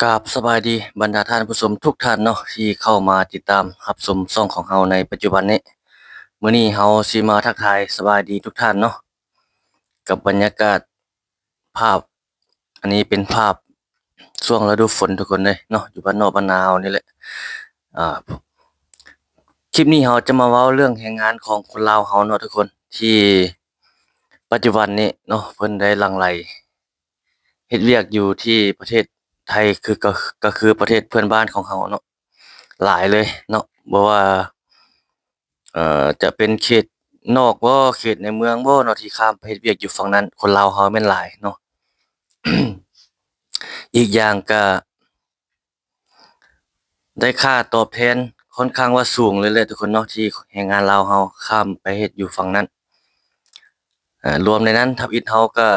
ກາບສະບາຍດີບັນດາທ່ານຜູ້ຊົມທຸກທ່ານເນາະ ທີ່ເຂົ້າມາຕິດຕາມຮັບຊົມຊ່ອງຂອງເຮົາໃນປັດຈຸບັນນີ້. ມື້ນີ້ເຮົາຊິມາທັກທາຍສະບາຍດີທຸກທ່ານເນາະ ກັບບັນຍາກາດ ພາບ ອັນນີ້ເປັນພາບຊ່ວງລະດູຝົນທຸກຄົນເລີຍເນາະ ຢູ່ບ້ານນອກບ້ານນາເຮົານີ້ແຫຼະ. ອາ ຄລິບນີ້ເຮົາຈະມາເວົ້າເລື່ອງແຮງງານຂອງຄົນລາວເຮົາເນາະທຸກຄົນ ທີ່ປັດຈຸບັນນີ້ເນາະ ເພິ່ນໄດ້ຫຼັ່ງໄຫຼເຮັດວຽກຢູ່ທີ່ປະເທດໄທ ຄື ກໍ ກໍຄືປະເທດເພື່ອນບ້ານຂອງເຮົາເນາະ ຫຼາຍເລີຍເນາະ ບໍ່ວ່າ ເອີ ຈະເປັນເຂດນອກບໍ ເຂດໃນເມືອງບໍເນາະ ທີ່ຂ້າມໄປເຮັດວຽກຢູ່ຝັ່ງນັ້ນ ຄົນລາວເຮົາແມ່ນຫຼາຍເນາະ. ອີກຢ່າງກະໄດ້ຄ່າຕອບແທນຂ້ອນຂ້າງວ່າສູງເລີຍແຫຼະທຸກຄົນເນາະ ທີ່ແຮງງານລາວເຮົາຂ້າມໄປເຮັດຢູ່ຝັ່ງນັ້ນ. ເອີ ລວມໃນນັ້ນ ທຳອິດເຮົາກະ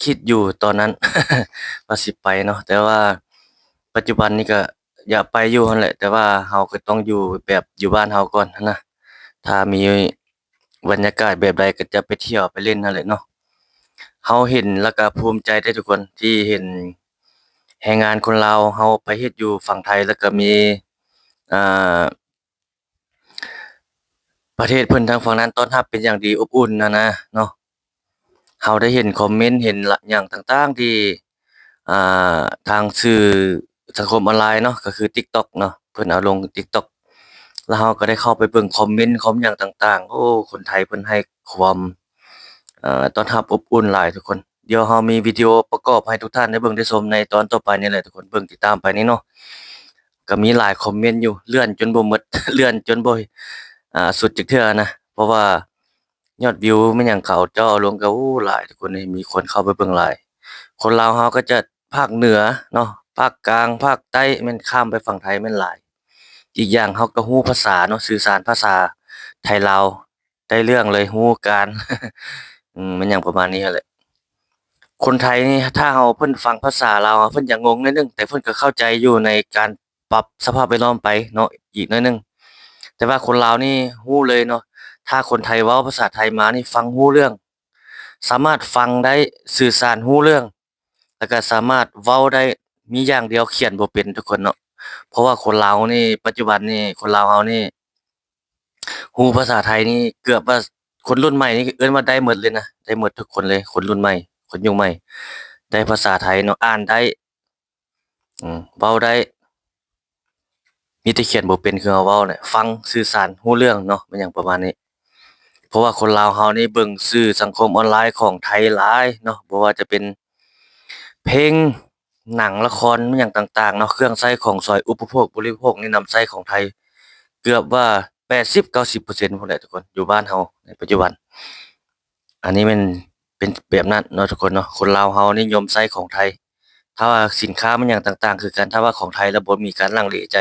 ຄິດຢູ່ຕອນນັ້ນວ່າຊິໄປເນາະ ແຕ່ວ່າປັດຈຸບັນນີ້ກະຢາກໄປຢູ່ຫັ້ນແຫຼະ ແຕ່ວ່າເຮົາກະຕ້ອງຢູ່ແບບຢູ່ບ້ານເຮົາກ່ອນຫັ້ນນະ ຖ້າມີບັນຍາກາດແບບໃດກະຈະໄປທ່ຽວໄປຫຼິ້ນຫັ້ນແຫຼະເນາະ. ເຮົາເຫັນແລ້ວກະພູມໃຈເດ້ທຸກຄົນ ທີ່ເຫັນແຮງງານຄົນລາວເຮົາໄປເຮັດຢູ່ຝັ່ງໄທ ແລ້ວກະມີ ອ່າ ປະເທດເພິ່ນທາງຝັ່ງນັ້ນຕ້ອນຮັບເປັນຢ່າງດີ ອົບອຸ່ນຫັ້ນນະເນາະ. ເຮົາໄດ້ເຫັນຄອມເມັນ ເຫັນຫຍັງຕ່າງໆ ທີ່ ອ່າ ທາງສື່ສັງຄົມອອນລາຍເນາະ ກໍຄືຕິກຕັອກເນາະ ເພິ່ນເອົາລົງຕິກຕັອກ ແລ້ວເຮົາກໍໄດ້ເຂົ້າໄປເບິ່ງຄອມເມັນຄອມຫຍັງຕ່າງໆ. ໂອ້ ຄົນໄທເພິ່ນໃຫ້ຄວາມ ເອີ ຕ້ອນຮັບອົບອຸ່ນຫຼາຍທຸກຄົນ. ດຽວເຮົາມີວິດີໂອປະກອບໃຫ້ທຸກທ່ານໄດ້ເບິ່ງໄດ້ຊົມໃນຕອນຕໍ່ໄປນີ້ແຫຼະທຸກຄົນ ເບິ່ງຕິດຕາມໄປນີ້ເນາະ. ກໍມີຫຼາຍຄອມເມັນຢູ່ ເລື່ອນຈົນບໍ່ໝົດ ເລື່ອນຈົນບໍ່ ອ່າ ສຸດຈັກເທື່ອນະ ເພາະວ່າຍອດວິວແມ່ນຫຍັງເຂົາເຈົ້າເອົາລົງກໍ ໂອ້ ຫຼາຍທຸກຄົນເອີຍ ມີຄົນເຂົ້າໄປເບິ່ງຫຼາຍ. ຄົນລາວເຮົາກໍຈະພາກເໜືອເນາະ ພາກກາງ ພາກໃຕ້ ແມ່ນຂ້າມໄປຝັ່ງໄທແມ່ນຫຼາຍ. ອີກຢ່າງເຮົາກໍຮູ້ພາສາເນາະ ສື່ສານພາສາໄທລາວ ໄດ້ເລື່ອງເລີຍ ຮູ້ການ ອືມ ແມ່ນຫຍັງປະມານນີ້ຫັ້ນແຫຼະ. ຄົນໄທນີ້ ຖ້າເຮົາ ເພິ່ນຟັງພາສາລາວ ເພິ່ນຈະງົງໜ້ອຍໜຶ່ງ ແຕ່ເພິ່ນກໍເຂົ້າໃຈຢູ່ໃນການປັບສະພາບແວດລ້ອມໄປເນາະ ອີກໜ້ອຍໜຶ່ງ. ແຕ່ວ່າຄົນລາວນີ້ຮູ້ເລີຍເນາະ ຖ້າຄົນໄທເວົ້າພາສາໄທມານີ້ ຟັງຮູ້ເລື່ອງ ສາມາດຟັງໄດ້ ສື່ສານຮູ້ເລື່ອງ ແລ້ວກໍສາມາດເວົ້າໄດ້ ມີຢ່າງດຽວຂຽນບໍ່ເປັນທຸກຄົນເນາະ. ເພາະວ່າຄົນລາວນີ້ ປັດຈຸບັນນີ້ ຄົນລາວເຮົານີ້ ຮູ້ພາສາໄທນີ້ເກືອບວ່າ ຄົນລຸ້ນໃໝ່ນີ້ເອີ້ນວ່າໄດ້ໝົດເລີຍນະ ໄດ້ໝົດທຸກຄົນເລີຍ ຄົນລຸ້ນໃໝ່ ຄົນຍຸກໃໝ່ ໄດ້ພາສາໄທເນາະ ອ່ານໄດ້ ເວົ້າໄດ້ ມີແຕ່ຂຽນບໍ່ເປັນ ຄືເຮົາເວົ້າແຫຼະ ຟັງ ສື່ສານ ຮູ້ເລື່ອງເນາະ ແມ່ນຫຍັງປະມານນີ້. ເພາະວ່າຄົນລາວເຮົານີ້ເບິ່ງສື່ສັງຄົມອອນລາຍຂອງໄທຫຼາຍເນາະ ບໍ່ວ່າຈະເປັນເພງ ໜັງ ລະຄອນ ແມ່ນຫຍັງຕ່າງໆເນາະ ເຄື່ອງໃຊ້ຂອງສອຍອຸປະໂພກບໍລິໂພກນີ້ ນຳໃຊ້ຂອງໄທ ເກືອບວ່າແປດສິບເກົ້າສິບເປີເຊັນພຸ້ນແຫຼະທຸກຄົນ ຢູ່ບ້ານເຮົາໃນປັດຈຸບັນ. ອັນນີ້ແມ່ນເປັນແບບນັ້ນເນາະທຸກຄົນເນາະ ຄົນລາວເຮົານິຍົມໃຊ້ຂອງໄທ. ຖ້າວ່າສິນຄ້າແມ່ນຫຍັງຕ່າງໆຄືກັນ ຖ້າວ່າຂອງໄທແລ້ວບໍ່ມີການລັງເລໃຈ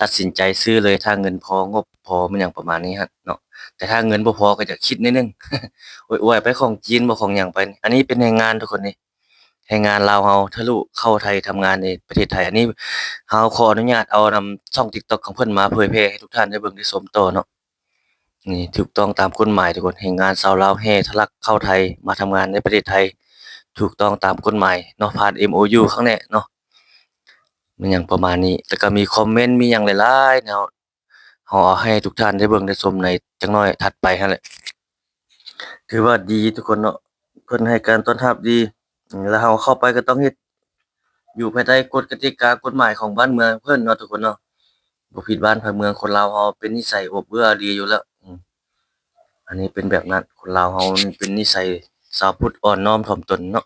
ຕັດສິນໃຈຊື້ເລີຍ ຖ້າເງິນພໍ ງົບພໍ ແມ່ນຫຍັງປະມານນີ້ຫັ້ນເນາະ. ແຕ່ຖ້າເງິນບໍ່ພໍກໍຈະຄິດໜ້ອຍໜຶ່ງ ອວຍໆໄປ ຂອງຈີນບໍ ຂອງຫຍັງໄປ. ອັນນີ້ເປັນແຮງງານທຸກຄົນນີ້ ແຮງງານລາວເຮົາທະລຸເຂົ້າໄທທຳງານໃນປະເທດໄທ. ອັນນີ້ເຮົາຂໍອະນຸຍາດເອົານຳຊ່ອງຕິກຕັອກຂອງເພິ່ນມາເຜີຍແຜ່ໃຫ້ທຸກທ່ານໄດ້ເບິ່ງໄດ້ຊົມຕໍ່ເນາະ. ນີ້ຖືກຕ້ອງຕາມກົດໝາຍທຸກຄົນ ແຮງງານຊາວລາວແຫ່ທະລັກເຂົ້າໄທ ມາທຳງານໃນປະເທດໄທ ຖືກຕ້ອງຕາມກົດໝາຍເນາະ ຜ່ານເອັມໂອຢູຄັ້ງແນະເນາະ ແມ່ນຫຍັງປະມານນີ້. ແລ້ວກໍມີຄອມເມັນ ມີຫຍັງຫຼາຍໆແນວ ເຮົາເອົາໃຫ້ທຸກທ່ານໄດ້ເບິ່ງໄດ້ຊົມໃນຈັກໜ້ອຍຖັດໄປຫັ້ນແຫຼະ. ຖືວ່າດີທຸກຄົນເນາະ ເພິ່ນໃຫ້ການຕ້ອນຮັບດີ ແລ້ວເຮົາເຂົ້າໄປກໍຕ້ອງເຮັດຢູ່ພາຍໃຕ້ກົດກະຕິກາກົດໝາຍຂອງບ້ານເມືອງເພິ່ນເນາະທຸກຄົນເນາະ. ບໍ່ຜິດບ້ານໃຜເມືອງ ຄົນລາວເຮົາເປັນນິໄສອວບເອື້ອດີຢູ່ແລ້ວ. ອືມ ອັນນີ້ເປັນແບບນັ້ນ ຄົນລາວເຮົານີ້ເປັນນິໄສຊາວພຸດອ່ອນນ້ອມຖ່ອມຕົນເນາະ.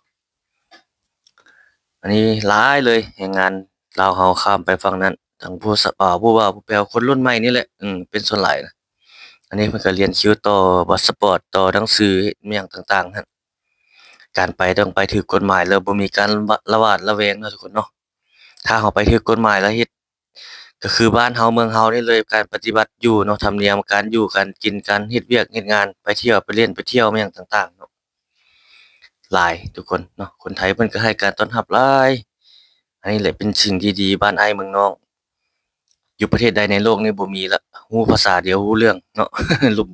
ອັນນີ້ຫຼາຍເລີຍ ແຮງງານລາວເຮົາຂ້າມໄປຝັ່ງນັ້ນ ທັງຜູ້ສາວ ຜູ້ບ່າວ ຜູ້ແພ້ວ ຄົນລຸ້ນໃໝ່ນີ້ແຫຼະ ອືມ ເປັນສ່ວນຫຼາຍນະ. ອັນນີ້ເພິ່ນກໍລຽນຄິວຕໍ່ພາສປອດ ຕໍ່ໜັງສື ເຮັດຫຍັງຕ່າງໆຫັ້ນ. ການໄປຕ້ອງໄປຖືກກົດໝາຍ ແລ້ວບໍ່ມີການລະຫວາດລະແວງເນາະທຸກຄົນເນາະ. ຖ້າເຮົາໄປຖືກກົດໝາຍແລ້ວເຮັດ ກໍຄືບ້ານເຮົາເມືອງເຮົານີ້ເລີຍ ການປະຕິບັດຢູ່ເນາະ ທຳນຽມການຢູ່ການກິນ ການເຮັດວຽກເຮັດງານ ໄປທ່ຽວໄປຫຼິ້ນໄປທ່ຽວແມ່ນຫຍັງຕ່າງໆເນາະ ຫຼາຍທຸກຄົນເນາະ. ຄົນໄທເພິ່ນກໍໃຫ້ການຕ້ອນຮັບຫຼາຍ ອັນນີ້ແຫຼະເປັນສິ່ງທີ່ດີ ບ້ານອ້າຍເມືອງນ້ອງ ຢູ່ປະເທດໃດໃນໂລກນີ້ບໍ່ມີລະ ຮູ້ພາສາດຽວຮູ້ເລື່ອງເນາະ ບໍ່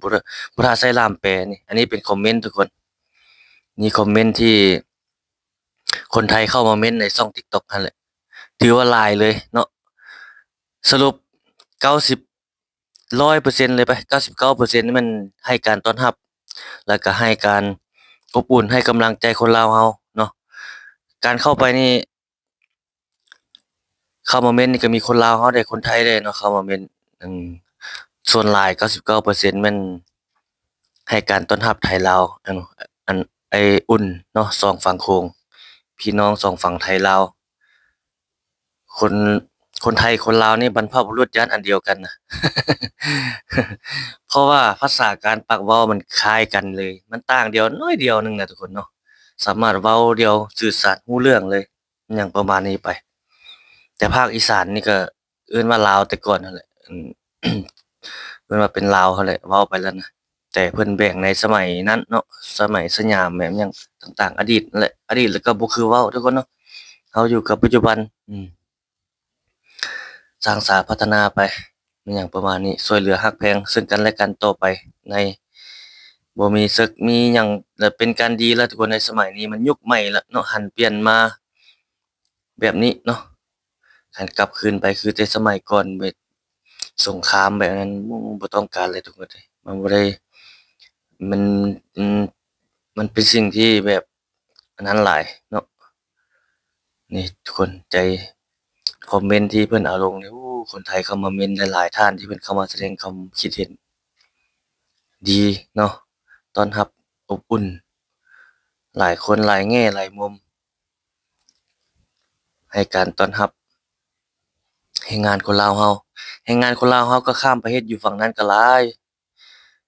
ບໍ່ຖ້າໃຊ້ລ່າມແປນີ້. ອັນນີ້ເປັນຄອມເມັນທຸກຄົນ ນີ້ຄອມເມັນທີ່ ຄົນໄທເຂົ້າມາເມັນໃນຊ່ອງຕິກຕັອກຫັ້ນແຫຼະ ຖືວ່າຫຼາຍເລີຍເນາະ. ສະຫຼຸບເກົ້າສິບ ຮ້ອຍເປີເຊັນເລີຍໄປ ເກົ້າສິບເກົ້າເປີເຊັນ ແມ່ນໃຫ້ການຕ້ອນຮັບ ແລ້ວກະໃຫ້ການອົບອຸ່ນ ໃຫ້ກຳລັງໃຈຄົນລາວເຮົາເນາະ. ການເຂົ້າໄປນີ້ ເຂົ້າມາເມັ້ນນີ້ກະມີຄົນລາວເຮົາແດ່ ຄົນໄທແດ່ເນາະ ເຂົ້າມາເມັ້ນ. ອືມ ສ່ວນຫຼາຍເກົ້າສິບເກົ້າເປີເຊັນແມ່ນໃຫ້ການຕ້ອນຮັບໄທລາວ ອັນ ອັນ ໄອ້ອຸ່ນເນາະ ສອງຝັ່ງໂຂງ ພີ່ນ້ອງສອງຝັ່ງໄທລາວ. ຄົນ ຄົນໄທຄົນລາວນີ້ບັນພະບຸລຸດຢ້ານອັນດຽວກັນນະ ເພາະວ່າພາສາການປາກເວົ້າມັນຄ້າຍກັນເລີຍ ມັນຕ່າງດຽວໜ້ອຍດຽວໜຶ່ງນະທຸກຄົນເນາະ ສາມາດເວົ້າດຽວສື່ສານຮູ້ເລື່ອງເລີຍ ຫຍັງປະມານນີ້ໄປ. ແຕ່ພາກອີສານນີ້ກະເອີ້ນວ່າລາວແຕ່ກ່ອນຫັ້ນແຫຼະ ເອີ້ນ ເອີ້ນວ່າເປັນລາວຫັ້ນແຫຼະ ເວົ້າໄປແລ້ວນະ. ແຕ່ເພິ່ນແບ່ງໃນສະໄໝນັ້ນເນາະ ສະໄໝສະຫຍາມແມ່ນຫຍັງຕ່າງໆ ອະດີດຫັ້ນແຫຼະ ອະດີດແລ້ວກໍບໍ່ຄືເວົ້າທຸກຄົນເນາະ ເຮົາຢູ່ກັບປັດຈຸບັນ ອືມ ສ້າງສາພັດທະນາໄປ ແມ່ນຫຍັງປະມານນີ້ ຊ່ວຍເຫຼືອຮັກແພງເຊິ່ງກັນແລະກັນຕໍ່ໄປ ໃນ ບໍ່ມີເສິກມີຫຍັງ ແລະ ເປັນການດີລະທຸກຄົນ ໃນສະໄໝນີ້ມັນຍຸກໃໝ່ລະເນາະ ຫັນປ່ຽນມາ ແບບນີ້ເນາະ ຄັນກັບຄືນໄປຄືແຕ່ສະໄໝກ່ອນ ແບບສົງຄາມແບບນັ້ນ ໂອ້ ບໍ່ຕ້ອງການເລີຍທຸກຄົນເອີຍ ມັນບໍ່ໄດ້ ມັນ ມັນ ມັນເປັນສິ່ງທີ່ແບບອັນນັ້ນຫຼາຍເນາະ. ນີ້ທຸກຄົນ ໃຈຄອມເມັນທີ່ເພິ່ນເອົາລົງນີ້ ໂອ້ ຄົນໄທເຂົ້າມາເມັນຫຼາຍໆທ່ານ ທີ່ເພິ່ນເຂົ້າມາສະແດງຄວາມຄິດເຫັນ ດີເນາະ ຕ້ອນຮັບອົບອຸ່ນ ຫຼາຍຄົນຫຼາຍແງ່ຫຼາຍມຸມ ໃຫ້ການຕ້ອນຮັບແຮງງານຄົນລາວເຮົາ ແຮງງານຄົນລາວເຮົາກໍຂ້າມໄປເຮັດຢູ່ຝັ່ງນັ້ນກໍຫຼາຍ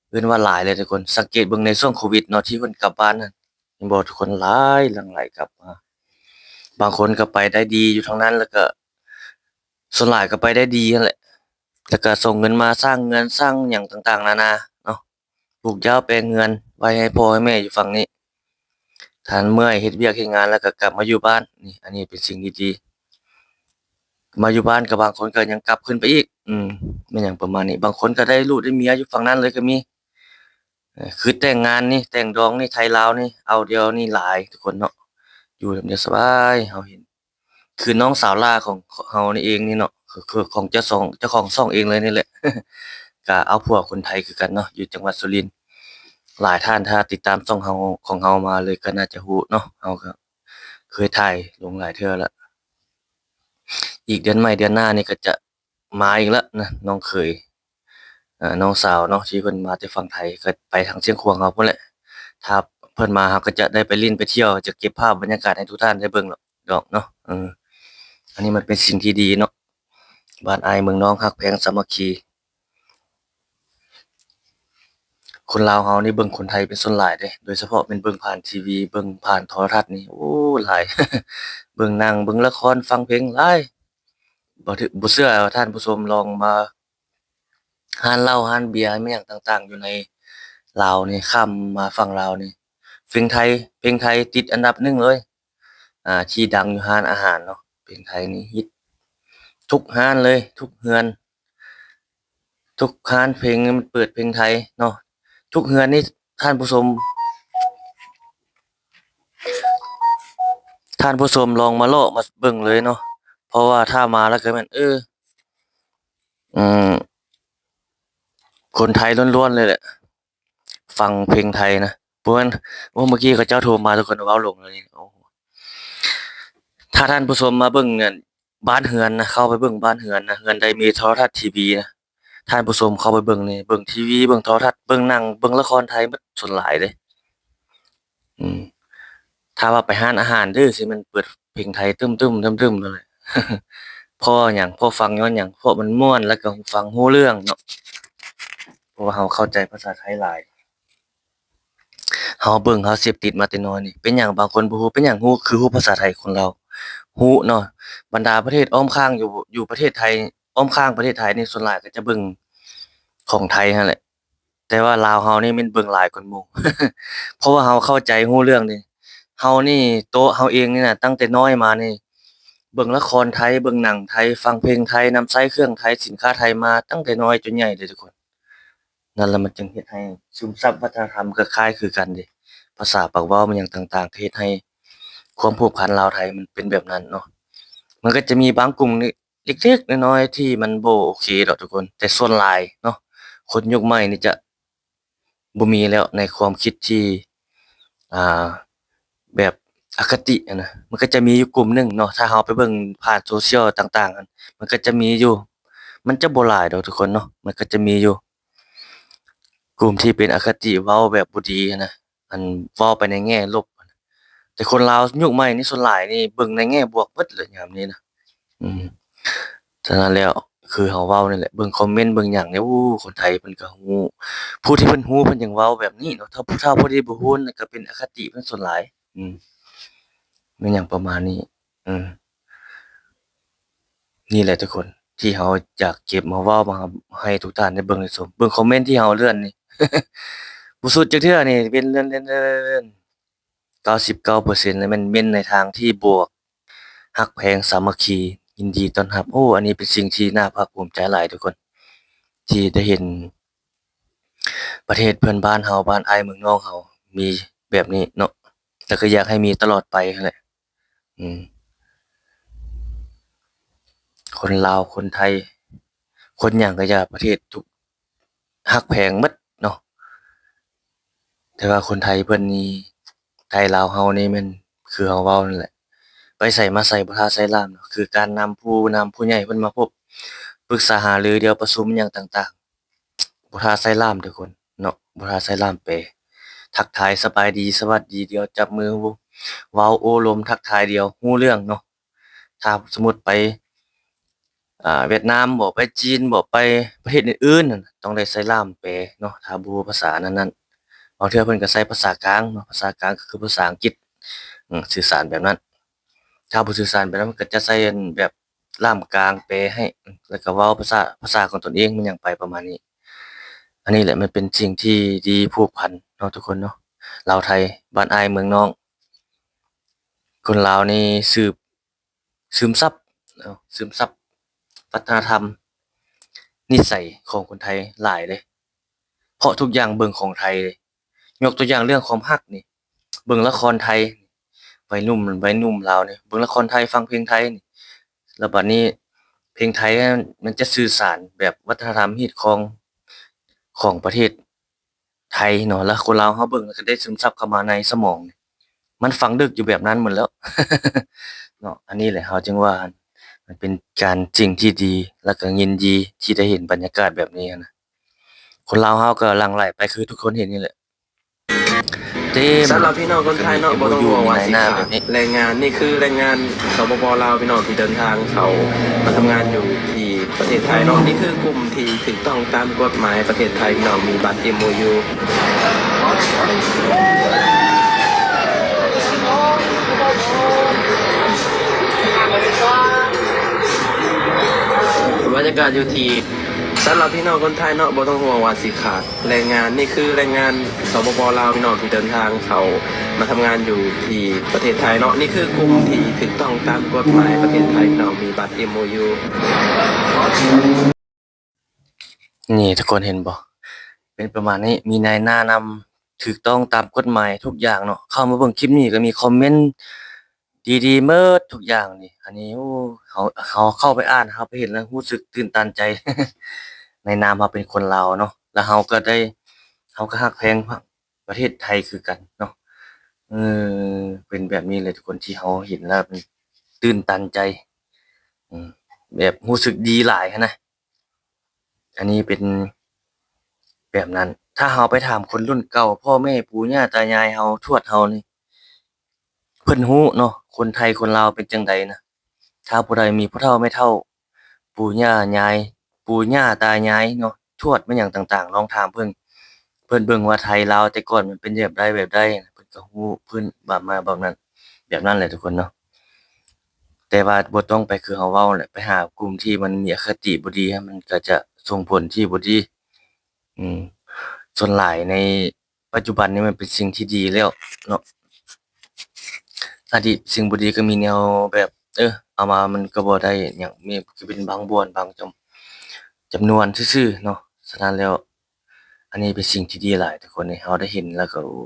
ເອີ້ນວ່າຫຼາຍເລີຍທຸກຄົນ ສັງເກດເບິ່ງໃນຊ່ວງໂຄວິດເນາະ ທີ່ເພິ່ນກັບບ້ານນັ້ນ ເຫັນບໍ່ທຸກຄົນ ຫຼາຍ ຫຼັ່ງໄຫຼກັບມາ ບາງຄົນກໍໄປໄດ້ດີຢູ່ທາງນັ້ນ ແລ້ວກໍສ່ວນຫຼາຍກໍໄປໄດ້ດີຫັ້ນແຫຼະ ແລ້ວກໍສົ່ງເງິນມາສ້າງເຮືອນສ້າງຫຍັງຕ່າງໆນານາເນາະ. ປູກຢາວແປງເຮືອນໄວ້ໃຫ້ພໍ່ໃຫ້ແມ່ຢູ່ຝັ່ງນີ້ ທ່ານເມື່ອຍເຮັດວຽກເຮັດງານແລ້ວກໍກັບມາຢູ່ບ້ານ ນີ້ ອັນນີ້ເປັນສິ່ງທີ່ດີ ມາຢູ່ບ້ານກໍບາງຄົນກໍຍັງກັບຂຶ້ນໄປອີກ ອືມ ແມ່ນຫຍັງປະມານນີ້ ບາງຄົນກໍໄດ້ລູກໄດ້ເມຍຢູ່ຝັ່ງນັ້ນເລີຍກໍມີ ເອີ ຄືແຕ່ງງານນີ້ ແຕ່ງດອງນີ້ ໄທລາວນີ້ ເອົາດຽວນີ້ຫຼາຍທຸກຄົນເນາະ ຢູ່ນຳດຽວສະບາຍ ເຮົາເຫັນ ຄືນ້ອງສາວຫຼ້າຂອງເຮົານີ້ເອງນີ້ເນາະ ຄື ຄືຂອງເຈົ້າຂອງ ເຈົ້າຂອງຊ່ອງເອງເລີຍນີ້ແຫຼະ ກະເອົາຜົວຄົນໄທຄືກັນເນາະ ຢູ່ຈັງຫວັດສຸລິນ. ຫຼາຍທ່ານຖ້າຕິດຕາມຊ່ອງເຮົາ ຂອງເຮົາມາເລີຍກໍໜ້າຈະຮູ້ເນາະ ເຮົາກໍເຄີຍຖ່າຍລົງຫຼາຍເທື່ອລະ. ອີກເດືອນໃໝ່ເດືອນໜ້ານີ້ກໍຈະ ມາອີກລະນະ ນ້ອງເຂີຍ ເອີ ນ້ອງສາວເນາະ ທີ່ເພິ່ນມາແຕ່ຝັ່ງໄທ ກໍໄປທາງຊຽງຂວາງເຮົາພຸ້ນແຫຼະ ຖ້າເພິ່ນມາ ເຮົາກໍຈະໄດ້ໄປຫຼິ້ນໄປທ່ຽວ ຈະເກັບພາບບັນຍາກາດໃຫ້ທຸກທ່ານໄດ້ເບິ່ງດອກເນາະ ເອີ ອັນນີ້ມັນເປັນສິ່ງທີ່ດີເນາະ ບ້ານອ້າຍເມືອງນ້ອງ ຮັກແພງສາມັກຄີ ຄົນລາວເຮົານີ້ເບິ່ງຄົນໄທເປັນສ່ວນຫຼາຍເດ້ ໂດຍສະເພາະແມ່ນເບິ່ງຜ່ານທີວີ ເບິ່ງຜ່ານໂທລະທັດນີ້ ໂອ້ ຫຼາຍ ເບິ່ງໜັງ ເບິ່ງລະຄອນ ຟັງເພງຫຼາຍ ບໍ່ຖືກ ບໍ່ເຊື່ອທ່ານຜູ້ຊົມລອງມາ ຮ້ານເຫຼົ້າຮ້ານເບຍແມ່ນຫຍັງຕ່າງໆ ຢູ່ໃນລາວນີ້ ຂ້າມມາຝັ່ງລາວນີ້ ເພງໄທ ເພງໄທຕິດອັນດັບໜຶ່ງເລີຍ ອ່າ ທີ່ດັງຢູ່ຮ້ານອາຫານເນາະ ເພງໄທນີ້ຮິດທຸກຮ້ານເລີຍ ທຸກເຮືອນ ທຸກຮ້ານເພງມັນເປີດເພງໄທເນາະ ທຸກເຮືອນນີ້ ທ່ານຜູ້ຊົມ ທ່ານຜູ້ຊົມລອງມາເລາະມາເບິ່ງເລີຍເນາະ ເພາະວ່າຖ້າມາແລ້ວກໍແມ່ນ ເອີ ອືມ ຄົນໄທລ້ວນໆເລີຍແຫຼະ ຟັງເພງໄທນະ ບໍ່ແມ່ນ ໂອ້ ເມື່ອກີ້ເຂົາເຈົ້າໂທມາ ທຸກຄົນເວົ້າລົງແລ້ວນີ້ ໂອ້ ຖ້າທ່ານຜູ້ຊົມມາເບິ່ງນັ້ນ ບ້ານເຮືອນນະ ເຂົ້າໄປເບິ່ງບ້ານເຮືອນນະ ເຮືອນໃດມີໂທລະທັດທີວີນະ ທ່ານຜູ້ຊົມເຂົ້າໄປເບິ່ງນີ້ ເບິ່ງທີວີ ເບິ່ງໂທລະທັດ ເບິ່ງໜັງ ເບິ່ງລະຄອນໄທໝົດ ສ່ວນຫຼາຍເດ້ ອືມ ຖ້າວ່າໄປຮ້ານອາຫານເດີ ຊິແມ່ນເປີດເພງໄທຕຶ້ມໆ ຕຶ້ມໆ ນັ້ນແຫຼະ ເພາະຫຍັງ ເພາະຟັງຍ້ອນຫຍັງ ເພາະມັນມ່ວນ ແລ້ວກໍຟັງຮູ້ເລື່ອງເນາະ ເພາະວ່າເຮົາເຂົ້າໃຈພາສາໄທຫຼາຍ ເຮົາເບິ່ງ ເຮົາເສບຕິດມາແຕ່ນ້ອຍນີ້ ເປັນຫຍັງບາງຄົນບໍ່ຮູ້ ເປັນຫຍັງຮູ້ ຄືຮູ້ພາສາໄທ ຄົນລາວຮູ້ເນາະ ບັນດາປະເທດອ້ອມຂ້າງຢູ່ ຢູ່ປະເທດໄທ ອ້ອມຂ້າງປະເທດໄທນີ້ ສ່ວນຫຼາຍກໍຈະເບິ່ງຂອງໄທຫັ້ນແຫຼະ ແຕ່ວ່າລາວເຮົານີ້ແມ່ນເບິ່ງຫຼາຍກວ່າໝູ່ ເພາະວ່າເຮົາເຂົ້າໃຈຮູ້ເລື່ອງເດ້ ເຮົານີ້ ໂຕເຮົາເອງນີ້ນະ ຕັ້ງແຕ່ນ້ອຍມານີ້ ເບິ່ງລະຄອນໄທ ເບິ່ງໜັງໄທ ຟັງເພງໄທ ນຳໃຊ້ເຄື່ອງໄທ ສິນຄ້າໄທມາຕັ້ງແຕ່ນ້ອຍຈົນໃຫຍ່ເດ້ທຸກຄົນ ນັ້ນລະມັນຈຶ່ງເຮັດໃຫ້ຊຶມຊັບວັດທະນະທຳ ກໍຄ້າຍຄືກັນເດ້ ພາສາປາກເວົ້າ ແມ່ນຫຍັງຕ່າງໆ ກໍເຮັດໃຫ້ຄວາມພົວພັນລາວໄທມັນເປັນແບບນັ້ນເນາະ ມັນກໍຈະມີບາງກຸ່ມເລັກໆນ້ອຍໆທີ່ມັນບໍ່ໂອເຄດອກທຸກຄົນ, ແຕ່ສ່ວນຫຼາຍເນາະ ຄົນຍຸກໃໝ່ນີ້ຈະບໍ່ມີແລ້ວໃນຄວາມຄິດທີ່ ອ່າ ແບບອະຄະຕິຫັ້ນນະ. ມັນກໍຈະມີຢູ່ກຸ່ມໜຶ່ງເນາະ ຖ້າເຮົາໄປເບິ່ງຜ່ານໂຊຊຽວຕ່າງໆຫັ້ນ ມັນກໍຈະມີຢູ່ ມັນຈະບໍ່ຫຼາຍດອກທຸກຄົນເນາະ, ມັນກໍຈະມີຢູ່ ກຸ່ມທີ່ເປັນອະຄະຕິ ເວົ້າແບບບໍ່ດີຫັ້ນນະ ອັນເວົ້າໄປໃນແງ່ລົບ. ແຕ່ຄົນລາວຍຸກໃໝ່ນີ້ ສ່ວນຫຼາຍນີ້ເບິ່ງໃນແງ່ບວກເບິດເລີຍຍາມນີ້ນະ. ອືມ ສະນັ້ນແລ້ວ ຄືເຮົາເວົ້ານີ້ແຫຼະ ເບິ່ງຄອມເມັນເບິ່ງຫຍັງນີ້ ໂອ້ ຄົນໄທເພິ່ນກໍຮູ້ ຜູ້ທີ່ເພິ່ນຮູ້ເພິ່ນຍັງເວົ້າແບບນີ້ເນາະ. ຖ້າ ຖ້າຜູ້ທີ່ບໍ່ຮູ້ນັ້ນກໍເປັນອະຄະຕິເພິ່ນສ່ວນຫຼາຍ. ອືມ ແມ່ນຫຍັງປະມານນີ້. ເອີ ນີ້ແຫຼະທຸກຄົນ ທີ່ເຮົາຢາກເກັບມາເວົ້າ ມາໃຫ້ທຸກທ່ານໄດ້ເບິ່ງໄດ້ຊົມ. ເບິ່ງຄອມເມັນທີ່ເຮົາເລື່ອນນີ້ ບໍ່ສຸດຈັກເທື່ອນີ້ ເວັ້ນ ເລື່ອນ ເລື່ອນ ເລື່ອນ ເກົ້າສິບເກົ້າເປີເຊັນ ແລ້ວແມ່ນເມັນໃນທາງທີ່ບວກ, ຮັກແພງ ສາມັກຄີ ຍິນດີຕ້ອນຮັບ. ໂອ້ ອັນນີ້ເປັນສິ່ງທີ່ໜ້າພາກພູມໃຈຫຼາຍທຸກຄົນ ທີ່ໄດ້ເຫັນປະເທດເພື່ອນບ້ານເຮົາ ບ້ານອ້າຍເມືອງນ້ອງເຮົາມີແບບນີ້ເນາະ, ແລ້ວກໍຢາກໃຫ້ມີຕະຫຼອດໄປຫັ້ນແຫຼະ. ອືມ ຄົນລາວ ຄົນໄທ ຄົນຫຍັງກໍຢ່າ ປະເທດທຸກ ຮັກແພງໝົດເນາະ. ແຕ່ວ່າຄົນໄທເພິ່ນນີ້ ໄທລາວເຮົານີ້ແມ່ນຄືເຮົາເວົ້ານັ້ນແຫຼະ ໄປໃສມາໃສບໍ່ຖ້າໃສ່ລ່າມເນາະ, ຄືການນຳ ຜູ້ນຳຜູ້ໃຫຍ່ເພິ່ນມາພົບ ປຶກສາຫາລື ດຽວປະຊຸມຫຍັງຕ່າງໆ ບໍ່ຖ້າໃສ່ລ່າມທຸກຄົນເນາະ, ບໍ່ຖ້າໃສ່ລ່າມແປ. ທັກທາຍສະບາຍດີ ສະຫວັດດີ ດຽວຈັບມື ເວົ້າໂອ້ລົມ ທັກທາຍດຽວຮູ້ເລື່ອງເນາະ. ຖ້າສົມມຸດໄປ ອ່າ ຫວຽດນາມບໍ ໄປຈີນບໍ ໄປປະເທດອື່ນໆນັ້ນ ຕ້ອງໄດ້ໃຊ້ລ່າມແປເນາະ ຖ້າບໍ່ຮູ້ພາສານັ້ນໆ. ບາງເທື່ອເພິ່ນກໍໃຊ້ພາສາກາງເນາະ, ພາສາກາງກໍຄືພາສາອັງກິດ ອືມ ສື່ສານແບບນັ້ນ. ຖ້າບໍ່ສື່ສານແບບນັ້ນ ເພິ່ນກໍຈະໃຊ້ອັນແບບລ່າມກາງແປໃຫ້ ແລ້ວກໍເວົ້າພາສາ ພາສາຂອງຕົນເອງ ມັນຫຍັງໄປປະມານນີ້. ອັນນີ້ແຫຼະ ມັນເປັນສິ່ງທີ່ດີຜູກພັນເນາະທຸກຄົນເນາະ, ລາວໄທ ບ້ານອ້າຍເມືອງນ້ອງ. ຄົນລາວນີ້ສືບ ຊຶມຊັບເນາະ ຊຶມຊັບວັດທະນະທຳ ນິໄສຂອງຄົນໄທຫຼາຍເດ້ ເພາະທຸກຢ່າງເບິ່ງຂອງໄທເດ້. ຍົກຕົວຢ່າງເລື່ອງຄວາມຮັກນີ້ ເບິ່ງລະຄອນໄທ ໄວໜຸ່ມ ໄວໜຸ່ມລາວນີ້ ເບິ່ງລະຄອນໄທ ຟັງເພງໄທນີ້. ແລ້ວບັດນີ້ເພງໄທມັນຈະສື່ສານແບບວັດທະນະທຳຮີດຄອງຂອງປະເທດ ໄທເນາະ, ແລ້ວຄົນລາວເຮົາເບິ່ງແລ້ວກໍໄດ້ຊຶມຊັບເຂົ້າມາໃນສະໝອງ, ມັນຝັງເດິກຢູ່ແບບນັ້ນໝົດແລ້ວເນາະ. ອັນນີ້ແຫຼະ ເຮົາຈຶ່ງວ່າມັນເປັນການ ສິ່ງທີ່ດີ ແລ້ວກໍຍິນດີທີ່ໄດ້ເຫັນບັນຍາກາດແບບນີ້ນະ. ຄົນລາວເຮົາກໍຫຼັ່ງໄຫຼໄປຄືທຸກຄົນເຫັນນີ້ແຫຼະ ເຕັມ. ສຳລັບພີ່ນ້ອງຄົນໄທເນາະ ບໍ່ຕ້ອງຫ່ວງວ່າຊິຂາດແຮງງານ, ນີ້ຄືແຮງງານ ສປປ ລາວ ພີ່ນ້ອງ ທີ່ເດີນທາງເຂົ້າມາທຳງານຢູ່ທີ່ປະເທດໄທເນາະ. ນີ້ຄືກຸ່ມທີ່ຖືກຕ້ອງຕາມກົດໝາຍປະເທດໄທ ພີ່ນ້ອງ, ມີບັດ ເອັມໂອຢູ. ບັນຍາກາດຢູ່ທີ່ ສຳລັບພີ່ນ້ອງຄົນໄທເນາະ ບໍ່ຕ້ອງຫ່ວງວ່າຊິຂາດ ແຮງງານ, ນີ້ຄືແຮງງານ ສປປ ລາວ ພີ່ນ້ອງ ທີ່ເດີນທາງເຂົ້າມາທຳງານຢູ່ທີ່ປະເທດໄທເນາະ. ນີ້ຄືກຸ່ມທີ່ຖືກຕ້ອງຕາມກົດໝາຍປະເທດໄທ ພີ່ນ້ອງ, ມີບັດ ເອັມໂອຢູ. ນີ້ທຸກຄົນເຫັນບໍ່? ເປັນປະມານນີ້, ມີນາຍໜ້ານຳ, ຖືກຕ້ອງຕາມກົດໝາຍທຸກຢ່າງເນາະ. ເຂົ້າມາເບິ່ງຄລິບນີ້ກໍມີຄອມເມັນ ດີໆໝົດທຸກຢ່າງນີ້. ອັນນີ້ ໂອ້ ເຮົາ ເຮົາເຂົ້າໄປອ່ານ ເຮົາໄປເຫັນແລ້ວຮູ້ສຶກຕື່ນຕັນໃຈ ໃນນາມເຮົາເປັນຄົນລາວເນາະ, ແລ້ວເຮົາກໍໄດ້ ເຮົາກໍຮັກແພງປະເທດໄທຄືກັນເນາະ. ເອີ ເປັນແບບນີ້ແຫຼະທຸກຄົນ ທີ່ເຮົາເຫັນແລ້ວມັນຕື່ນຕັນໃຈ ອືມ ແບບຮູ້ສຶກດີຫຼາຍຫັ້ນນະ. ອັນນີ້ເປັນແບບນັ້ນ. ຖ້າເຮົາໄປຖາມຄົນລຸ້ນເກົ່າ ພໍ່ແມ່ປູ່ຍ່າຕາຍາຍເຮົາ ທວດເຮົານີ້ ເພິ່ນຮູ້ເນາະ ຄົນໄທຄົນລາວເປັນຈັ່ງໃດນະ. ຖ້າຜູ້ໃດມີພໍ່ເຖົ້າແມ່ເຖົ້າ ປູ່ຍ່າຍາຍ ປູ່ຍ່າຕາຍາຍເນາະ ທວດແມ່ນຫຍັງຕ່າງໆ ລອງຖາມເພິ່ນ ເພິ່ນເບິ່ງວ່າໄທລາວແຕ່ກ່ອນມັນເປັນແບບໃດແບບໃດ ເພິ່ນກໍຮູ້ພື້ນບາບມາບາບນັ້ນ ແບບນັ້ນແຫຼະທຸກຄົນເນາະ. ແຕ່ວ່າບໍ່ຕ້ອງໄປຄືເຮົາເວົ້າແຫຼະ ໄປຫາກຸ່ມທີ່ມັນມີອະຄະຕິບໍ່ດີ ມັນກໍຈະສົ່ງຜົນທີ່ບໍ່ດີ. ອືມ ສ່ວນຫຼາຍໃນປັດຈຸບັນນີ້ມັນເປັນສິ່ງທີ່ດີແລ້ວເນາະ, ອະດີດສິ່ງບໍ່ດີກໍມີແນວແບບ ເອີ ເອົາມາມັນກໍບໍ່ໄດ້ຫຍັງ ມີ ກໍເປັນບາງບ່ອນບາງຈຳ ຈຳນວນຊື່ໆເນາະ. ສະນັ້ນແລ້ວ ອັນນີ້ເປັນສິ່ງທີ່ດີຫຼາຍທຸກຄົນເອີຍ, ເຮົາໄດ້ເຫັນແລ້ວກໍ ໂອ້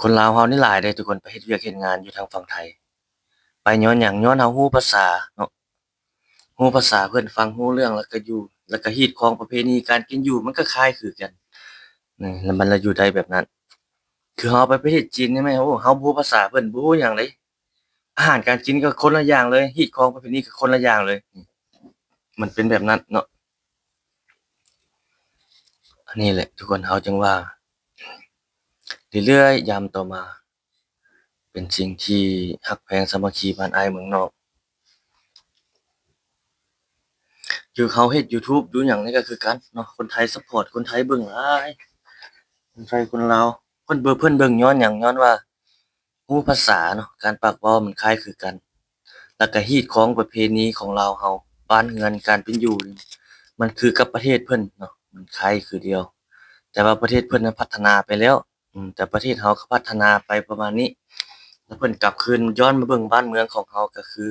ຄົນລາວເຮົານີ້ຫຼາຍເດ້ທຸກຄົນ ໄປເຮັດວຽກເຮັດງານຢູ່ທາງຝັ່ງໄທ. ໄປຍ້ອນຫຍັງ? ຍ້ອນເຮົາຮູ້ພາສາເນາະ, ຮູ້ພາສາເພິ່ນ, ຟັງຮູ້ເລື່ອງ ແລ້ວກໍຢູ່ ແລ້ວກໍຮີດຄອງປະເພນີການກິນຢູ່ ມັນກໍຄ້າຍຄືກັນ. ນີ້ ແລ້ວມັນລະຢູ່ໄດ້ແບບນັ້ນ. ຄືເຮົາໄປປະເທດຈີນນີ້ແມ່ນ ໂອ້ ເຮົາບໍ່ຮູ້ພາສາເພິ່ນ ບໍ່ຮູ້ຫຍັງເລີຍ, ອາຫານການກິນກໍຄົນລະຢ່າງເລີຍ, ຮີດຄອງປະເພນີກໍຄົນລະຢ່າງເລີຍ. ນີ້ ມັນເປັນແບບນັ້ນເນາະ. ອັນນີ້ແຫຼະທຸກຄົນ, ເຮົາຈຶ່ງວ່າເລື້ອຍໆ ຍາມຕໍ່ມາ ເປັນສິ່ງທີ່ຮັກແພງສາມັກຄີບ້ານອ້າຍເມືອງນອກ. ຄືເຮົາເຮັດຢູທູບ ຢູ່ຫຍັງນີ້ກໍຄືກັນເນາະ, ຄົນໄທຊັບພອດ, ຄົນໄທເບິ່ງຫຼາຍ, ຄົນໄທຄົນລາວ ເພິ່ນເບິ່ງ, ເພິ່ນເບິ່ງຍ້ອນຫຍັງ? ຍ້ອນວ່າຮູ້ພາສາເນາະ, ການປາກເວົ້າມັນຄ້າຍຄືກັນ, ແລ້ວກໍຮີດຄອງປະເພນີຂອງລາວເຮົາ, ບ້ານເຮືອນການເປັນຢູ່ນີ້ ມັນຄືກັບປະເທດເພິ່ນເນາະ, ມັນຄ້າຍຄືດຽວ. ແຕ່ວ່າປະເທດເພິ່ນນັ້ນພັດທະນາໄປແລ້ວ, ອືມ ແຕ່ປະເທດເຮົາກໍພັດທະນາໄປປະມານນີ້ ແລ້ວເພິ່ນກັບຄືນຍ້ອນມາເບິ່ງບ້ານເມືອງຂອງເຮົາ ກໍຄື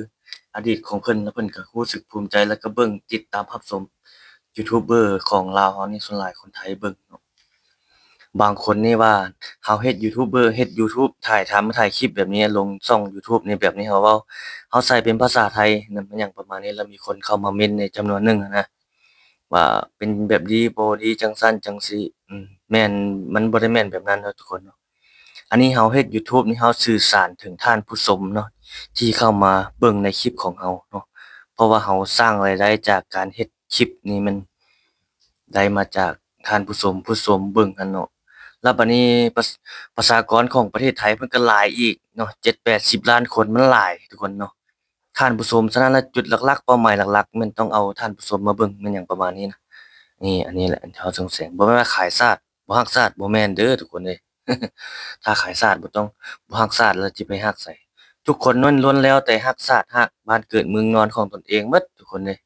ອະດີດຂອງເພິ່ນ, ແລ້ວເພິ່ນກໍຮູ້ສຶກພູມໃຈ ແລ້ວກໍເບິ່ງ ຕິດຕາມຮັບຊົມຢູທູບເບີຂອງລາວເຮົານີ້ ສ່ວນຫຼາຍຄົນໄທເບິ່ງເນາະ. ບາງຄົນນີ້ວ່າເຮົາເຮັດຢູທູບເບີ ເຮັດຢູທູບ ຖ່າຍທຳ ຖ່າຍຄລິບແບບນີ້ ລົງຊ່ອງຢູທູບນີ້ ແບບນີ້ ເຮົາເວົ້າ ເຮົາໃສ່ເປັນພາສາໄທນຳ ຫຍັງປະມານນີ້ ແລ້ວມີຄົນເຂົ້າມາເມັ້ນໃນຈຳນວນໜຶ່ງຫັ້ນນະ ວ່າເປັນແບບນີ້ບໍ່ດີ ຈັ່ງຊັ້ນຈັ່ງຊີ້. ອືມ ແມ່ນ ມັນບໍ່ໄດ້ແມ່ນແບບນັ້ນເນາະທຸກຄົນເນາະ. ອັນນີ້ເຮົາເຮັດຢູທູບນີ້ ເຮົາສື່ສານເຖິງທ່ານຜູ້ຊົມເນາະ ທີ່ເຂົ້າມາເບິ່ງໃນຄລິບຂອງເຮົາເນາະ, ເພາະວ່າເຮົາສ້າງລາຍໄດ້ຈາກການເຮັດຄລິບນີ້ ມັນໄດ້ມາຈາກທ່ານຜູ້ຊົມ, ຜູ້ຊົມເບິ່ງຫັ້ນເນາະ. ແລ້ວບາດນີ້ປະ ປະຊາກອນຂອງປະເທດໄທເພິ່ນກໍຫຼາຍອີກເນາະ, ເຈັດແປດສິບລ້ານຄົນ ມັນຫຼາຍທຸກຄົນເນາະ. ທ່ານຜູ້ຊົມ, ສະນັ້ນແລ້ວ ຈຸດຫຼັກໆ ເປົ້າໝາຍຫຼັກໆ ແມ່ນຕ້ອງເອົາທ່ານຜູ້ຊົມມາເບິ່ງ ແມ່ນຫຍັງປະມານນີ້ນະ. ນີ້ ອັນນີ້ແຫຼະທີ່ເຮົາສົງໄສ, ບໍ່ແມ່ນວ່າຂາຍຊາດ ບໍ່ຮັກຊາດ, ບໍ່ແມ່ນເດີທຸກຄົນເອີຍ. ຖ້າຂາຍຊາດ ບໍ່ຕ້ອງ ບໍ່ຮັກຊາດແລ້ວຊິໄປຮັກໃສ? ທຸກຄົນນັ້ນລ້ວນແລ້ວແຕ່ຮັກຊາດ, ຮັກບ້ານເກີດເມືອງນອນຂອງຕົນເອງໝົດທຸກຄົນເອີຍ.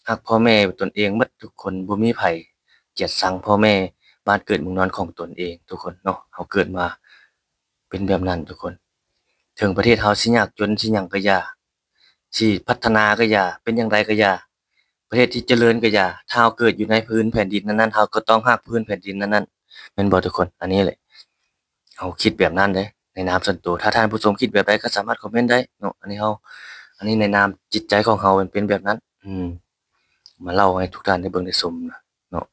ຮັກພໍ່ແມ່ຕົນເອງໝົດທຸກຄົນ, ບໍ່ມີໃຜກຽດຊັງພໍ່ແມ່ບ້ານເກີດເມືອງນອນຂອງຕົນເອງທຸກຄົນເນາະ. ເຮົາເກີດມາເປັນແບບນັ້ນທຸກຄົນ. ເຖິງປະເທດເຮົາຊິຍາກຈົນ ຊິຫຍັງກໍຢ່າ, ຊິພັດທະນາກໍຢ່າ, ເປັນຈັ່ງໃດກໍຢ່າ, ປະເທດທີ່ຈະເລີນກໍຢ່າ, ຖ້າເຮົາເກີດຢູ່ໃນພື້ນແຜ່ນດິນນັ້ນໆ ເຮົາກໍຕ້ອງຮັກພື້ນແຜ່ນດິນນັ້ນໆ, ແມ່ນບໍ່ທຸກຄົນ? ອັນນີ້ແຫຼະ ເຮົາຄິດແບບນັ້ນເດ້ ໃນນາມສ່ວນໂຕ. ຖ້າທ່ານຜູ້ຊົມຄິດແບບໃດກໍສາມາດຄອມເມັນໄດ້ເນາະ. ອັນນີ້ເຮົາ ອັນນີ້ໃນນາມຈິດໃຈຂອງເຮົາ ມັນເປັນແບບນັ້ນ. ອືມ ມາເລົ່າໃຫ້ທຸກທ່ານໄດ້ເບິ່ງໄດ້ຊົມນະເນາະ.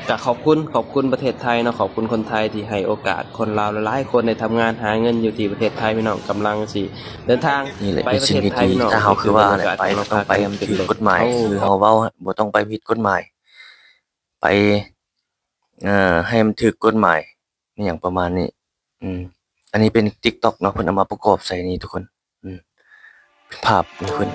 ກະຂອບຄຸນ ຂອບຄຸນປະເທດໄທເນາະ, ຂອບຄຸນຄົນໄທທີ່ໃຫ້ໂອກາດຄົນລາວຫຼາຍໆຄົນໄດ້ທຳງານຫາເງິນຢູ່ທີ່ປະເທດໄທ. ພີ່ນ້ອງກຳລັງຊິເດີນທາງ ນີ້ແຫຼະ ໄປປະເທດໄທ ພີ່ນ້ອງ ຖ້າເຮົາຄືວ່າແຫຼະ ໄປ ຕ້ອງໄປໃຫ້ມັນຖືກກົດໝາຍ. ຄືເຮົາເວົ້າ ບໍ່ຕ້ອງໄປຜິດກົດໝາຍ, ໄປ ເອີ ໃຫ້ມັນຖືກກົດໝາຍ ອີຫຍັງປະມານນີ້. ອືມ ອັນນີ້ເປັນຕິກຕັອກເນາະ, ເພິ່ນເອົາມາປະກອບໃສ່ນີ້ທຸກຄົນ. ອືມ ເປັນພາບໃຫ້ເພິ່ນ.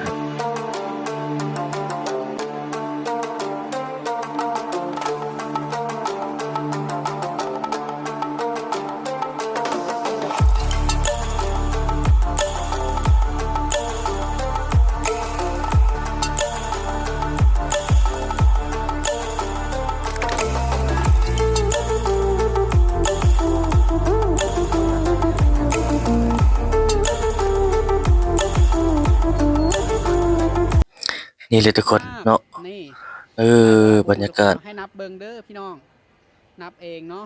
ນີ້ແຫຼະທຸກຄົນເນາະ ນີ້ ເອີ ບັນຍາກາດ ໃຫ້ນັບເບິ່ງເດີພີ່ນ້ອງ ນັບເອງເນາະ.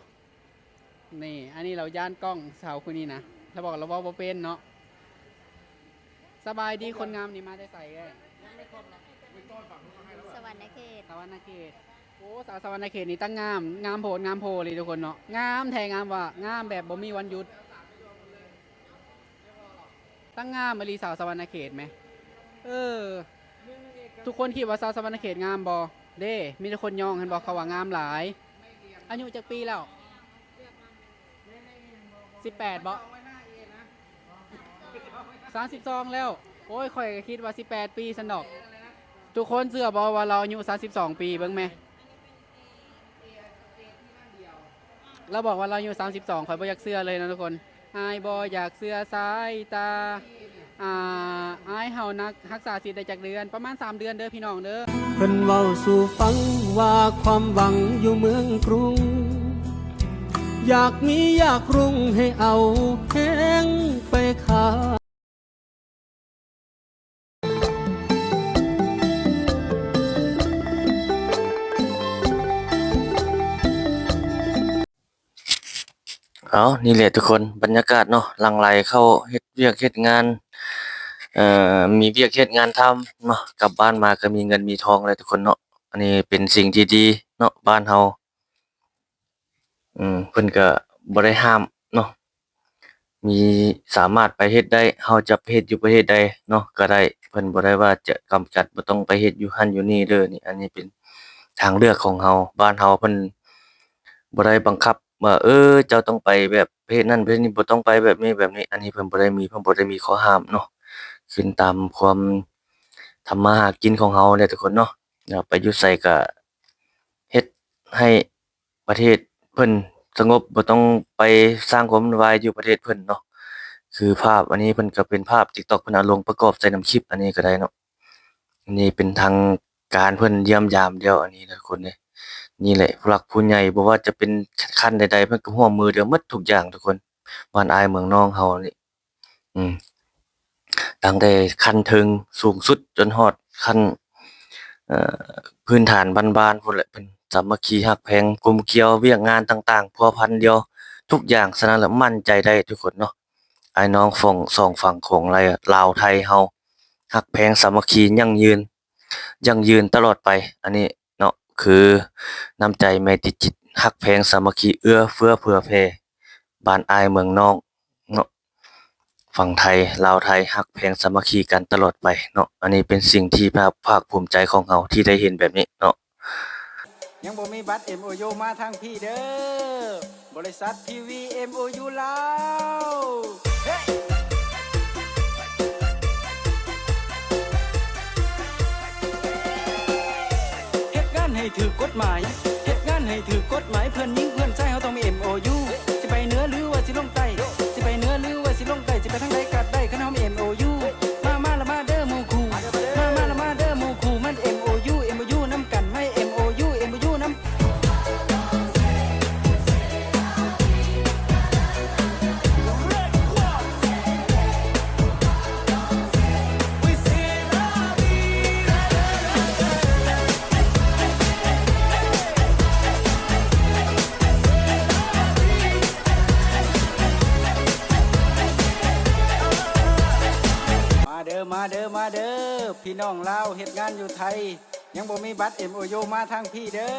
ນີ້ ອັນນີ້ລາວຢ້ານກ້ອງສາວຄົນນີ້ນະ, ລາວບອກລາວເວົ້າບໍ່ເປັນເນາະ. ສະບາຍດີ ຄົນງາມນີ້ມາແຕ່ໃສເອີຍ? ສະຫວັນນະເຂດ. ສະຫວັນນະເຂດ. ໂອ້ ສາວສະຫວັນນະເຂດນີ້ຕັ້ງງາມ, ງາມໂພດງາມໂພເລີຍທຸກຄົນເນາະ, ງາມແທ້ງາມວ່າ ງາມແບບບໍ່ມີວັນຢຸດ. ຕັ້ງງາມອີ່ຫຼີສາວສະຫວັນນະເຂດແມ. ເອີ ທຸກຄົນຄິດວ່າສາວສະຫວັນນະເຂດງາມບໍ່? ເດ້ ມີແຕ່ຄົນຍ້ອງຫັ້ນບໍ່ ເຂົາວ່າງາມຫຼາຍ. ອາຍຸຈັກປີແລ້ວ? ສິບແປດບໍ່? ສາມສິບສອງແລ້ວ. ໂອ້ຍ ຂ້ອຍກໍຄິດວ່າສິບແປດປີຊັ້ນດອກ. ທຸກຄົນເຊື່ອບໍ່ວ່າລາວອາຍຸສາມສິບສອງປີ? ເບິ່ງແມ. ລາວບອກວ່າລາວອາຍຸສາມສິບສອງ ຂ້ອຍບໍ່ຢາກເຊື່ອເລີຍນະທຸກຄົນ. ອ້າຍບໍ່ຢາກເຊື່ອສາຍຕາ. ອ່າ ອ້າຍເຮົານັກຮັກສາສິດໄດ້ຈັກເດືອນ? ປະມານສາມເດືອນເດີພີ່ນ້ອງເດີ. ເພິ່ນເວົ້າສູ່ຟັງວ່າຄວາມຫວັງຢູ່ເມືອງກຸງ ຢາກມີຢາກຮຸ່ງໃຫ້ເອົາແຮງໄປຄ້າ. ເອົ ເອົາ ນີ້ແຫຼະທຸກຄົນ ບັນຍາກາດເນາະ ຫຼັ່ງໄຫຼເຂົ້າເຮັດວຽກເຮັດງານ ເອີ ມີວຽກເຮັດງານທຳເນາະ ກັບບ້ານມາກໍມີເງິນມີທອງແຫຼະທຸກຄົນເນາະ. ອັນນີ້ເປັນສິ່ງທີ່ດີເນາະ ບ້ານເຮົາ ອືມ ເພິ່ນກໍບໍ່ໄດ້ຫ້າມເນາະ ມີ ສາມາດໄປເຮັດໄດ້ ເຮົາຈະໄປເຮັດຢູ່ປະເທດໃດເນາະກໍໄດ້ ເພິ່ນບໍ່ໄດ້ວ່າຈະກຳກັດ ບໍ່ຕ້ອງໄປເຮັດຢູ່ຫັ້ນຢູ່ນີ້ເດີ. ນີ້ ອັນນີ້ເປັນທາງເລືອກຂອງເຮົາ ບ້ານເຮົາເພິ່ນບໍ່ໄດ້ບັງຄັບວ່າ ເອີ ເຈົ້າຕ້ອງໄປແບບປະເທດນັ້ນປະເທດນີ້ ບໍ່ຕ້ອງໄປແບບນີ້ແບບນີ້ ອັນນີ້ເພິ່ນບໍ່ໄດ້ມີ ເພິ່ນບໍ່ໄດ້ມີຂໍ້ຫ້າມເນາະ ຂຶ້ນຕາມຄວາມທຳມາຫາກິນຂອງເຮົາແຫຼະທຸກຄົນເນາະ. ແລ້ວໄປຢູ່ໃສກະເຮັດໃຫ້ປະເທດເພິ່ນສະຫງົບ ບໍ່ຕ້ອງໄປສ້າງຄວາມວຸ່ນວາຍຢູ່ປະເທດເພິ່ນເນາະ. ຄືພາບອັນນີ້ເພິ່ນກະເປັນພາບ TikTok ເພິ່ນເອົາລົງປະກອບໃສ່ນຳຄລິບອັນນີ້ກະໄດ້ເນາະ. ອັນນີ້ເປັນທາງການເພິ່ນຢ້ຽມຢາມແລ້ວ ອັນນີ້ນະທຸກຄົນເອີຍ. ນີ້ແຫຼະຜູ້ຫຼັກຜູ້ໃຫຍ່ ບໍ່ວ່າຈະເປັນຂັ້ນໃດໆ ເພິ່ນກະຮ່ວມມືແລ້ວໝົດທຸກຢ່າງທຸກຄົນ. ບ້ານອ້າຍເມືອງນ້ອງເຮົານີ້ ອືມ ຕັ້ງແຕ່ຂັ້ນເທິງສູງສຸດຈົນຮອດຂັ້ນ ເອີ ພື້ນຖານບ້ານໆ ພຸ້ນແຫຼະ ເພິ່ນສາມັກຄີຮັກແພງ ກົມກຽວວຽກງານຕ່າງໆ ພົວພັນດຽວທຸກຢ່າງ. ສະນັ້ນລະໝັ້ນໃຈໄດ້ທຸກຄົນເນາະ ອ້າຍນ້ອງຝັ່ງສອງຝັ່ງຂອງລາວ ລາວໄທເຮົາ ຮັກແພງສາມັກຄີ ຢັ້ງຢືນ ຢັ້ງຢືນຕະຫຼອດໄປ. ອັນນີ້ ເນາະ ຄືນ້ຳໃຈແມ່ຕິດຈິດ ຮັກແພງສາມັກຄີ ເອື້ອເຟື້ອເຜື່ອແຜ່ ບ້ານອ້າຍເມືອງນ້ອງເນາະ ຝັ່ງໄທ ລາວໄທ ຮັກແພງສາມັກຄີກັນຕະຫຼອດໄປເນາະ. ອັນນີ້ເປັນສິ່ງທີ່ພາກ ພາກພູມໃຈຂອງເຮົາທີ່ໄດ້ເຫັນແບບນີ້ເນາະ. ຍັງບໍ່ມີບັດ MOU ມາທາງພີ້ເດີ. ບໍລິສັດ PVMOU ລາວ ເຮັດງານໃຫ້ຖືກກົດໝາຍ ເຮັດງານໃຫ້ຖືກກົດໝາຍ ເພື່ອນຍິງເພື່ອນຊາຍເຮົາຕ້ອງມີ MOU ຊິໄປເໜືອຫຼືວ່າຊິລົງໃຕ້ ຊິໄປເໜືອຫຼືວ່າຊິລົງໃຕ້ ຊິໄປທາງໃດກະໄດ້ ຄັນເຮົາມີ MOU ມາ ມາລະມາເດີໝູ່ຄູ່ ມາ ມາລະມາເດີໝູ່ຄູ່ ມັນ MOU MOU ນຳກັນ ມາ MOU MOU ນຳ ມາເດີ ມາເດີ ມາເດີ ພີ່ນ້ອງລາວເຮັດງານຢູ່ໄທ ຍັງບໍ່ມີບັດ MOU ມາທາງພີ້ເດີ.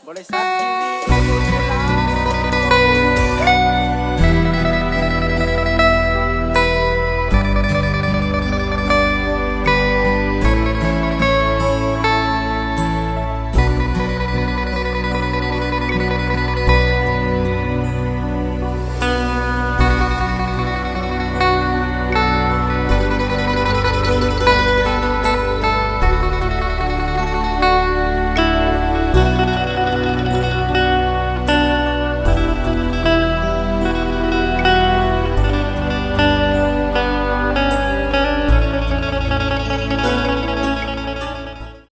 ບໍລິສັດ PVMOU ລາວ